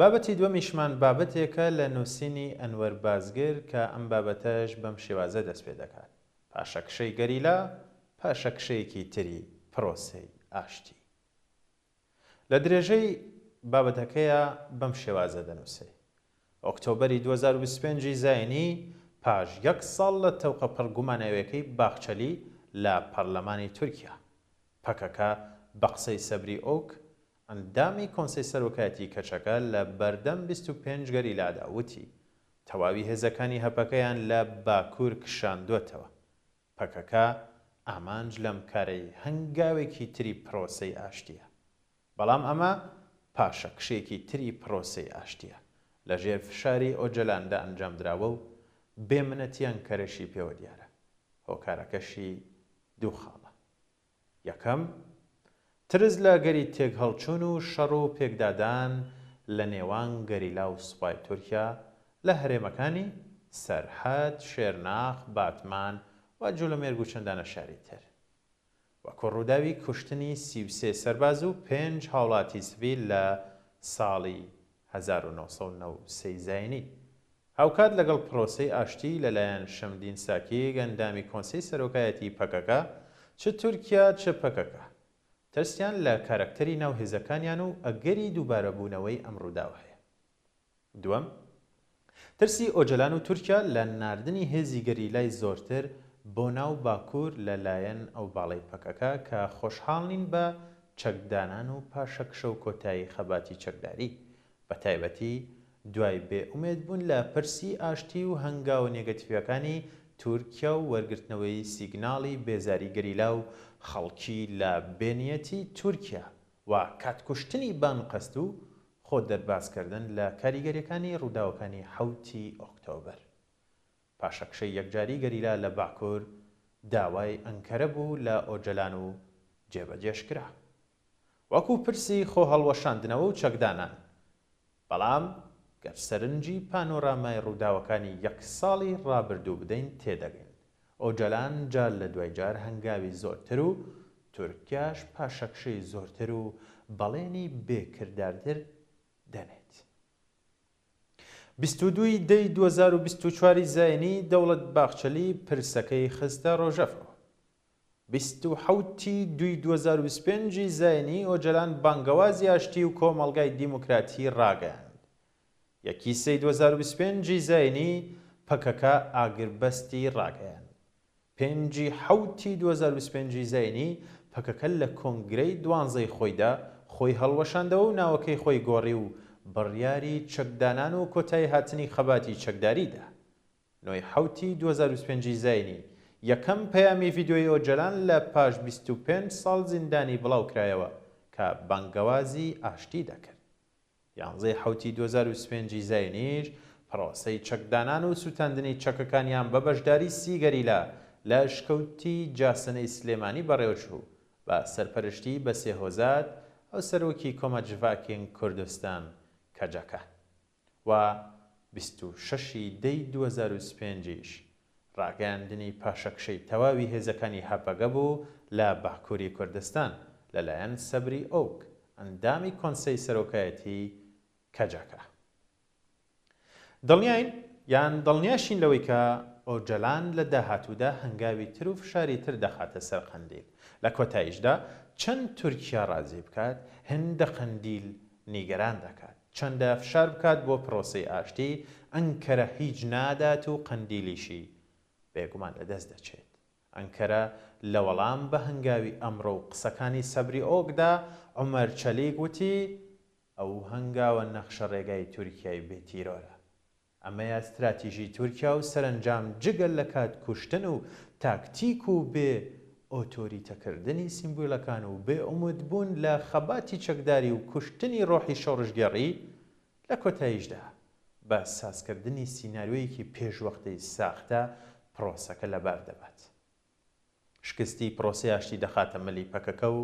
بابەتی دووەمیشمان بابەتێکە لە نووسینی ئەنوەر بازگر کە ئەم بابەتەش بەم شێوازە دەست پێ دەکات، پاشەکشەی گەریلا پاشەکشەیەکی تری پرۆسەی ئاشتی. لە درێژەی بابەتەکەیا بەم شێوازە دەنووسێ، ئۆکتۆبەری 2025 ی زاینی پاش یەک ساڵ لە تەوقە پڕگوماناویەکەی باخچەلی لە پەرلەمانی تورکیا، پەکەکە بە قسەی سەبری ئۆک ئەندامی کۆنسەی سەرۆکایەتی کەچەکە لە بەردەم 25 گەریلادا وتی، تەواوی هێزەکانی هەپەکەیان لە باکور کشاندوەتەوە. پەکەکە ئامانج لەم کارەی هەنگاوێکی تری پرۆسەی ئاشتییە. بەڵام ئەمە پاشەکشێکی تری پرۆسەی ئاشتییە لە ژێر فشاری ئۆجەلاندا ئەنجامدراوە و بێ منەتی ئەنکەرەشی پێوە دیارە. هۆکارەکەشی دوو خاڵە. یەکەم، ترس لە ئەگەری تێکهەڵچوون و شەڕ و پێکدادان لە نێوان گەریلا و سوپای تورکیا لە هەرێمەکانی، سەرحەد، شێرناخ، باتمان و جولەمێرگ و چەندانە شاری تر. وەکو ڕووداوی کوشتنی 33 سەرباز و پێنج هاوڵاتی سڤیل لە ساڵی 1993 زاینی. هاوکات لەگەڵ پرۆسەی ئاشتی لەلایەن شەمدین ساکیگ ئەندامی کۆنسەی سەرۆکایەتی پەکەکە، چ تورکیا چ پەکەکە ترسیان لە کارەکتەری ناو هێزەکانیان و ئەگەری دووبارەبوونەوەی ئەم ڕووداوە هەیە. دووەم، ترسی ئۆجەلان و تورکیا لە ناردنی هێزی گەریلای زۆرتر بۆ ناو باکوور لە لایەن ئەو باڵەی پەکەکە کە خۆشحاڵ نین بە چەکدانان و پاشەکشە و کۆتایی خەباتی چەکداری بەتایبەتی دوای بێ ئومێد بوون لە پرسی ئاشتی و هەنگاوە نێگەتیڤەکانی تورکیا و وەرگرتنەوەی سیگناڵی بێزاری گەریلا و خەڵکی لە بێ نیەتی تورکیا و کاتکوشتنی بانقەست و خۆ دەربازکردن لە کاریگەریەکانی ڕووداوەکانی حەوتی ئۆکتۆبەر. پاشەکشەی یەکجاری گەریلا لە باکور داوای ئەنکەرە بوو لە ئۆجەلان و جێبەجێش کرا. وەکو پرسی خۆ هەڵوەشاندنەوە و چەکدانان. بەڵام گەر سەرنجی پانۆرامای ڕووداوەکانی یەک ساڵی ڕابردوو بدەین تێدەگەین ئۆجەلان جار لە دوای جار هەنگاوی زۆرتر و تورکیاش پاشەکشەی زۆرتر و بەڵێنی بێ کردارتر دەنێت. 22 ی دەی 2024 ی زاینی دەوڵەت باخچەلی پرسەکەی خستە ڕۆژەڤەوە. 27 ی دووی 2025 ی زاینی ئۆجەلان بانگەوازی ئاشتی و کۆمەڵگای دیموکراتی ڕاگەیاند. یەکی سێی 2025 ی زاینی پەکەکە ئاگربەستی ڕاگەیاند. پێنجی حەوتی 2025 ی زاینی پەکەکە لە کۆنگرەی دوانزەی خۆیدا خۆی هەڵوەشاندەوە و ناوەکەی خۆی گۆڕی و بڕیاری چەکدانان و کۆتاییهاتنی خەباتی چەکداری دا. نۆی حەوتی 2025 ی زاینی، یەکەم پەیامی ڤیدیۆیی ئۆجەلان لە پاش 25 ساڵ زیندانی بڵاوکرایەوە کە بانگەوازی ئاشتی دەکرد. یانزەی حەوتی 2025 ی زاینیش پرۆسەی چەکدانان و سوتاندنی چەکەکانیان بە بەشداری سی گەریلا لە ئەشکەوتی جاسەنەی سلێمانی بەڕێوەچوو بە سەرپەرشتی بەسێ هۆزات هاوسەرۆکی کۆما جڤاکێن کوردستان کەجەکە. و 26 ی دەی 2025 یش ڕاگەیاندنی پاشەکشەی تەواوی هێزەکانی هەپەگە بوو لە باکووری کوردستان لەلایەن سەبری ئۆک ئەندامی کۆنسەی سەرۆکایەتی کەجەکە. دڵنیاین یان دڵنیاشین لەوەی کە ئۆجەلان لە داهاتوودا هەنگاوی تر و فشاری تر دەخاتە سەر قەندیل. لە کۆتاییشدا چەند تورکیا ڕازی بکات هێندە قەندیل نیگەران دەکات. چەندە فشار بکات بۆ پرۆسەی ئاشتی، ئەنکەرە هیچ نادات و قەندیلیشی بێگومان لەدەست دەچێت. ئەنکەرە لە وەڵام بە هەنگاوی ئەمڕۆ و قسەکانی سەبری ئۆکدا، عومەر چەلیک وتی، ئەو هەنگاوە نەخشەڕێگای تورکیای بێ تیرۆرە. ئەمەیە ستراتیژی تورکیا و سەرەنجام جگە لە کات کوشتن و تاکتیک و بێ ئۆتۆریتەکردنی سیمبولەکان و بێ ئومید بوون لە خەباتی چەکداری و کوشتنی ڕۆحی شۆڕشگێڕی، لە کۆتاییشدا بە سازکردنی سیناریۆیەکی پێشوەختەی ساختە پرۆسەکە لەبار دەبات. شکستی پرۆسەی ئاشتی دەخاتە ملی پەکەکە و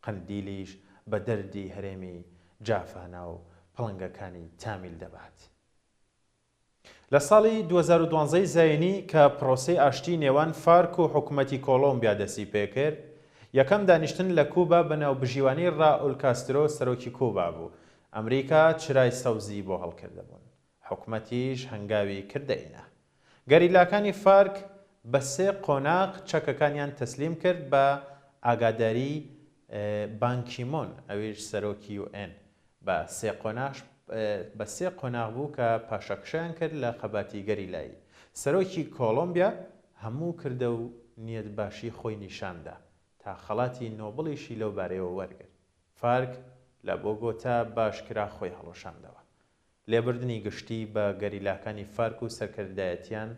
قەندیلیش بە دەردی هەرێمی جافانا و پڵنگەکانی تامیل دەبات. لە ساڵی 2012 ی زایینی کە پرۆسەی ئاشتی نێوان فارک و حکومەتی کۆڵۆمبیا دەستی پێکرد، یەکەم دانیشتن لە کوبا بە ناوبژیوانی رائول کاسترۆ سەرۆکی کوبا بوو. ئەمریکا چرای سەوزی بۆ هەڵکردبوون. حکومەتیش هەنگاوی کردەیی نا. گەریلاکانی فارک بە سێ قۆناغ چەکەکانیان تەسلیم کرد بە ئاگاداری بان کیمۆن ئەویش سەرۆکی یو ئێن بە سێ قۆناغ بە سێ قۆناغ بوو کە پاشەکشەیان کرد لە خەباتی گەریلایی. سەرۆکی کۆڵۆمبیا هەموو کردە و نیەت باشی خۆی نیشان دا تا خەڵاتی نۆبڵیشی لەو بارەیەوە وەرگرت. فارک لە بۆگۆتا باشکرا خۆی هەڵوەشاندەوە. لێبردنی گشتی بە گەریلاکانی فارک و سەرکردایەتیان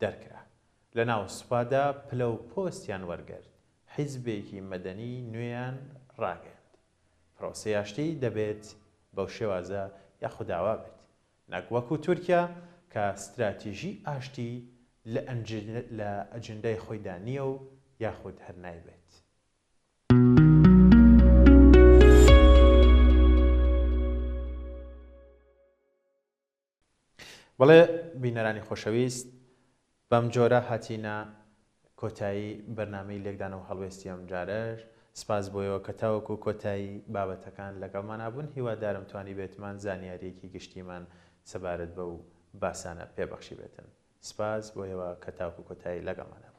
دەرکرا. لە ناو سوپادا پلە و پۆستیان وەرگرت. حیزبێکی مەدەنی نوێیان ڕاگەیاند. پرۆسەی ئاشتی دەبێت بەو شێوازە یاخود ئاوا بێت. نەک وەکو تورکیا کە ستراتیژی ئاشتی لە ئەجندای خۆیدا نییە و یاخود هەر نایبێت. بەڵێ بینەرانی خۆشەویست بەم جۆرە هاتینە کۆتایی بەرنامەی لێکدانەوە هەڵوێستی ئەم جارەش سپاس بۆیەوە کە تاوەکو کۆتایی بابەتەکان لەگەڵمانا بوون هیوادارم توانی بێتمان زانیاریەکی گشتیمان سەبارەت بەو باسانە پێبەخشی بێتن سپاس بۆیەوە کە تاوکو کۆتایی لەگەڵمانا بوون.